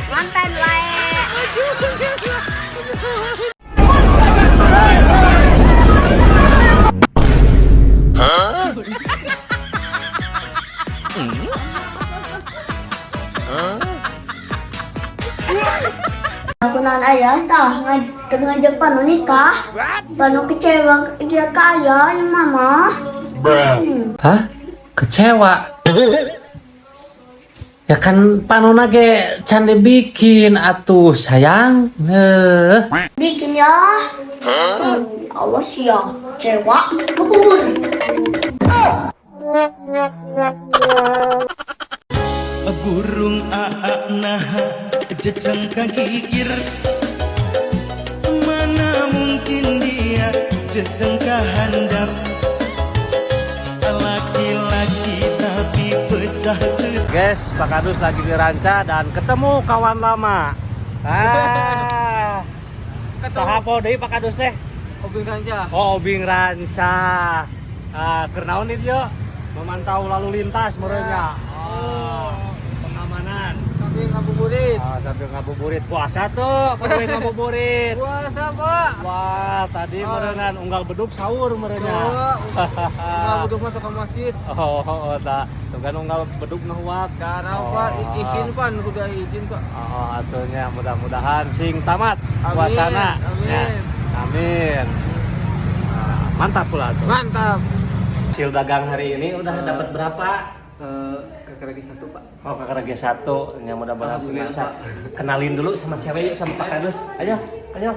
Konten wae. Aku naon ayah tah ngajak Pano nikah. Pano kecewa dia ke ayah ya mama. Hah? Kecewa? Ya kan panona ge can dibikin atuh sayang. Heuh. Bikin ya. Awas ya, kecewa. Bubur. Burung aa naha jejeng gigir. Mana mungkin dia jejeng handap. Laki-laki tapi pecah. Guys, Pak Kadus lagi di Ranca dan ketemu kawan lama. Ah. Saha po deui Pak Kadus teh? Obing Ranca. Oh, Obing Ranca. Ah, keur naon ieu? Memantau lalu lintas meureun nya. Oh, pengamanan. Sambil ngabuburit. Ah, sambil ngabuburit. Puasa tuh, perlu ngabuburit. Puasa, Pak. Wah, tadi Oh. meureunan unggal bedug sahur meureun nya. Oh, unggal bedug masuk ke masjid. Oh, tah. Tuh kan unggal bedug ngahuap. Karena Oh. Pak, izin Pak, udah izin Pak. Oh, atuh nya mudah-mudahan sing tamat Amin, puasana. amin. Ya. Amin. Nah, mantap pula tuh. Mantap. Hasil dagang hari ini udah dapat berapa? Kakak lagi satu, Pak. Oh, kakak lagi satu, yang mudah-mudahan Alhamdulillah, lancar. Kenalin dulu sama cewek yuk, sama Pak Kadus. Ayo, ayo.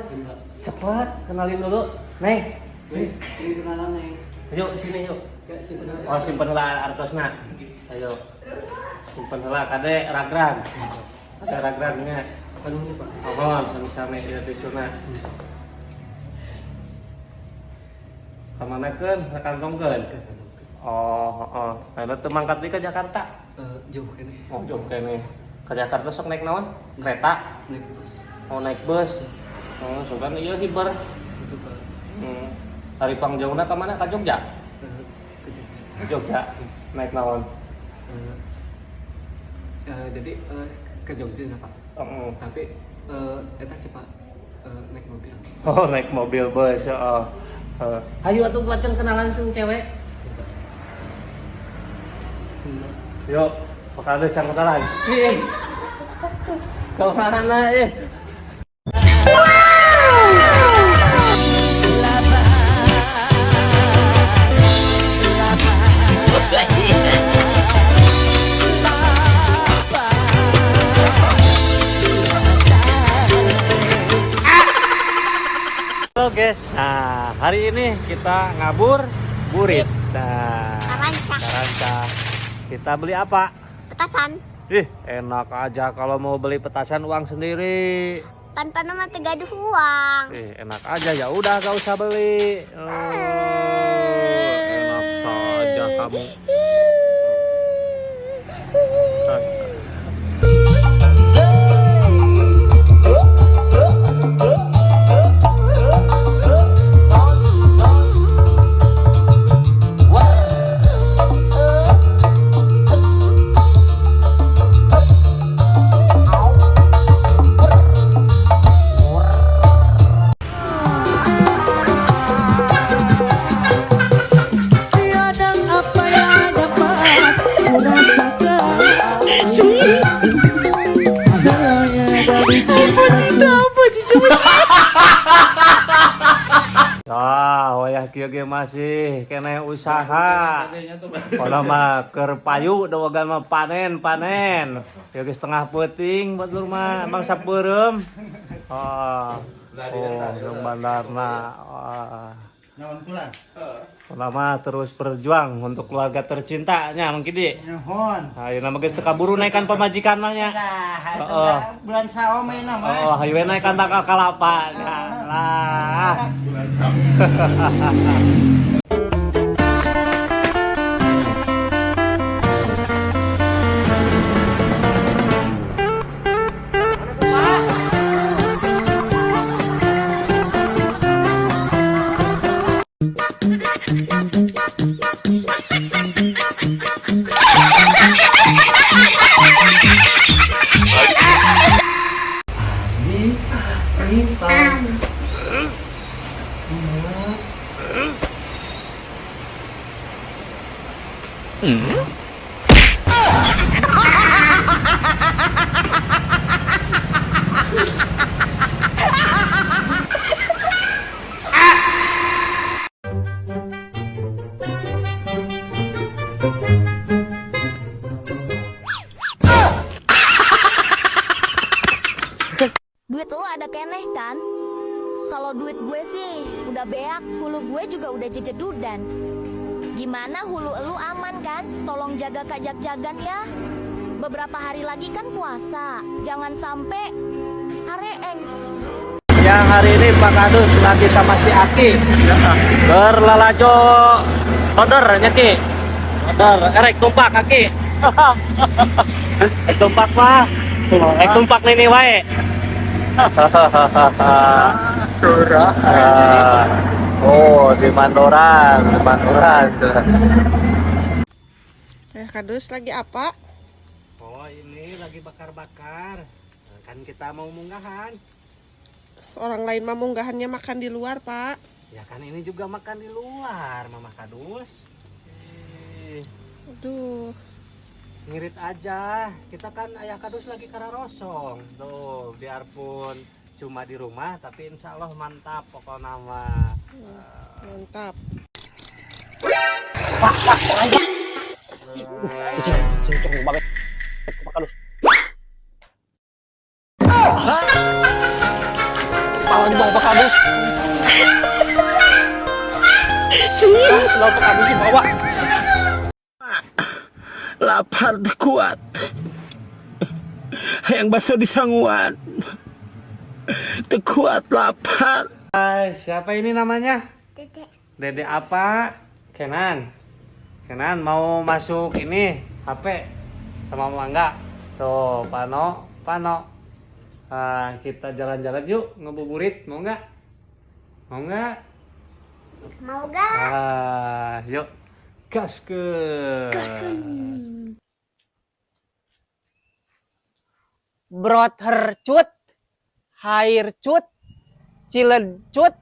Cepet, kenalin dulu. Neng. Ini kenalan nih. Ayo sini yuk. Kayak simpen aja. Oh, simpen heula artosna. Ayo. Simpen heula kade ragran. Kade ragrannya. Aduh nih, Pak. Mohon sami-sami ieu tisuna. Kamanakeun? Ka kantongkeun? Oh, oh. Ayeuna teu mangkat deui ke Jakarta. Jauh kene. Oh, jauh keneh. Ke Jakarta sok naik naon? Kereta. Naik bus. Oh, naik bus. Oh, sugan ieu hiber. Itu, Pak. Ari pangjauna ka mana? Ka Jogja? Ke Jogja. Ke Jogja. Naik naon? Jadi ke Jogja ya, Pak. Heeh. Tapi eta sih, Pak. Naik mobil. Oh, naik mobil bus. Oh. Ayo atuh baceng kenalan sama cewek. Yuk, Pak Kadus yang kenalan. Cing. Ke mana eh? Halo guys, nah hari ini kita ngabur burit. Nah, Karanca. Karanca. Kita beli apa? Petasan. Ih, enak aja kalau mau beli petasan uang sendiri. Pan-pan mah teu gaduh uang. Ih, enak aja ya udah gak usah beli. Oh, enak saja kamu. Tiada apa yang dapat ku rasakan. Saya Ah, wayah kieu ge masih keneh usaha. Kalau mah keur payu dawagan mah panen panen. Kieu ge setengah peuting batur mah bangsa peureum. Oh, oh, jeung bandarna. Wah. Kalau mah terus berjuang untuk keluarga tercinta nya Mang Kidi. Nuhun. Ayeuna mah geus teu kaburu naekan pamajikan mah nya. Nah, Heeh. bulan saum ini mah. Oh, hayu we naekan tangkal kalapa nya. Lah. Lima. Am. Duit lo ada keneh kan? Kalau duit gue sih udah beak, hulu gue juga udah jejedudan. Gimana hulu elu aman kan? Tolong jaga kajak-jagan ya. Beberapa hari lagi kan puasa. Jangan sampai hareeng. Siang hari ini Pak Kadus lagi sama si Aki. Berlalajo order nya Ki. Order erek tumpak Aki. Rek tumpak mah. Rek tumpak nini wae. Ah. Oh, di Mandoran, di Mandoran. Eh, Kadus lagi apa? Oh, ini lagi bakar-bakar. Kan kita mau munggahan. Orang lain mah munggahannya makan di luar, Pak. Ya kan ini juga makan di luar, Mama Kadus. Ih, Aduh, ngirit aja. Kita kan ayah Kadus lagi kararosong. Tuh, biarpun cuma di rumah tapi insya Allah mantap pokoknya mah. Mantap. Pala di bawah Pak Kadus. Ah, selalu Pak Kadus dibawa. Lapar kuat. Hayang bakso disanguan. Tekuat lapar. Hai, siapa ini namanya? Dede. Dede apa? Kenan. Kenan mau masuk ini HP sama Mama enggak? Tuh, Pano, Pano. Ah, kita jalan-jalan yuk, ngebuburit, mau nggak? Mau nggak? Mau gak? Ah, yuk. Gas ke. Brother cut, hair cut, ciled cut,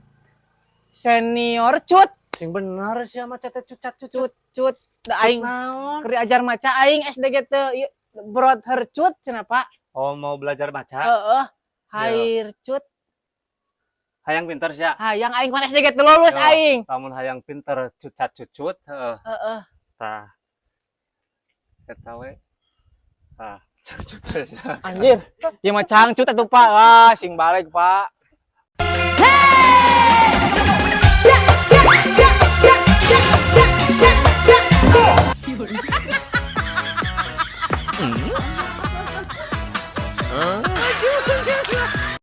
senior cut, Sing bener sih sama catet cucat cucut. cut cut. Da aing Naon? keur diajar maca aing SD ge teu ieu, brother cut cenah Pak. Oh, mau belajar baca? Heeh. Hair cut, Hayang pinter sih ya. hayang aing mana SD ge teu lulus Yo. aing. Lamun hayang pinter cucat cucut, heeh. Heeh. Tah. Eta we. Tah, cucut aja. Anjir, ieu mah cangcut atuh Pak. Wah, sing balik Pak.